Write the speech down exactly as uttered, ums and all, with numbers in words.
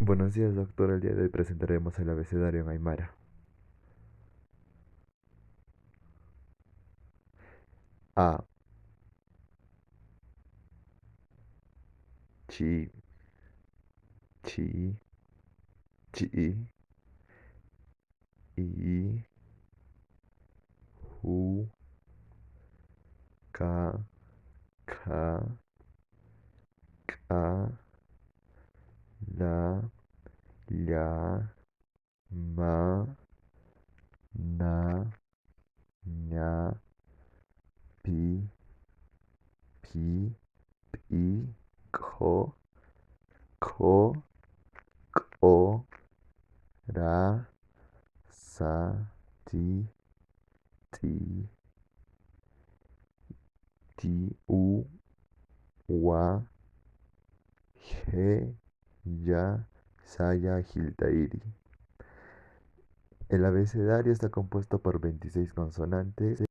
Buenos días, doctor. El día de hoy presentaremos el abecedario en aymara. A. Chi. Chi. Chi. I. Ju. Ka. Kha. K'a. La. Lla. Ma. Na. Ña. Pi. Phi. P'i. K'o. Kho. K'o. Ra. Sa. Ti. T'i. Ti. U. Wa. Je. Ya. Saya. Jilt'ayiri. El abecedario está compuesto por veintiséis consonantes.